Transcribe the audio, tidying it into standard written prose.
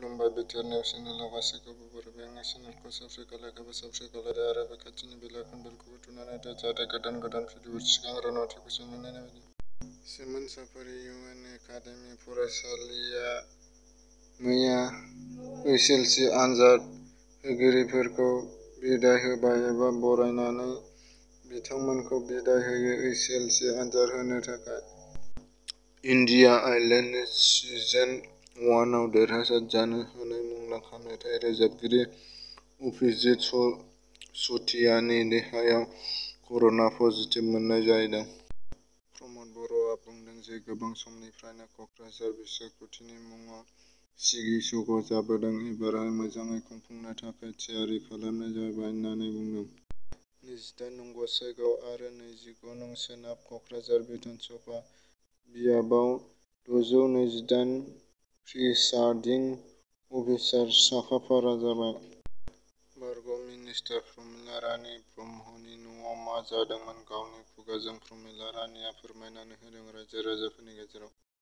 खुलुमबाय BTR news चेनेलाव गासैखौबो बरायबाय। आंनि चेनेलखौ साबस्क्राइब खालामाखैबा साबस्क्राइब खालामदो आरो बे खाथिनि बेल आइकन बेलखौबो थुनानै दोन जाहाथे गोदान भिडिअ सिगां नटिफिकेसन मोननाय बायदि। सिमोन साफारि इउएन एकाडेमि फरायसालिआ मैया एसएसएलसि आनजाद होगिरिफोरखौ बिदाय होबाय एबा बरायनानै बिथांमोनखौ बिदाय होयो एसएसएलसि आनजाद होनो थाखाय। इन्डिया आइडलनि सिजन 1 आव देरहासार जानो हानाय मुंदांखा मेथाइ रोजाबगिरि अभिजित चौटियानि देहायाव कर'ना पजिटिभ मोननाय जादों। प्रमद बर'आ बुंदों जे गोबाव समनिफ्रायनो क'क्राझार बिसायख'थिनि मुङाव सिगि-सग जाबोदों। एबारहाय मोजाङै खुंफुंनो थाखाय थियारि खालामनाय जाबाय होननानै बुंदों। 28 नं गसाइगाव आरो 29 नं सोनाब क'क्राझार बिधान सभा बियाबाव 628 प्रिसाइडिं अफिसार साखाफारा जाबाय। बारग' मिनिस्टार प्रमिला रानी ब्रह्मनि न'आव मा जादोंमोन गावनि खुगाजों प्रमिला रानीआ फोरमायनानै होदों। रायजो-राजाफोरनि गेजेराव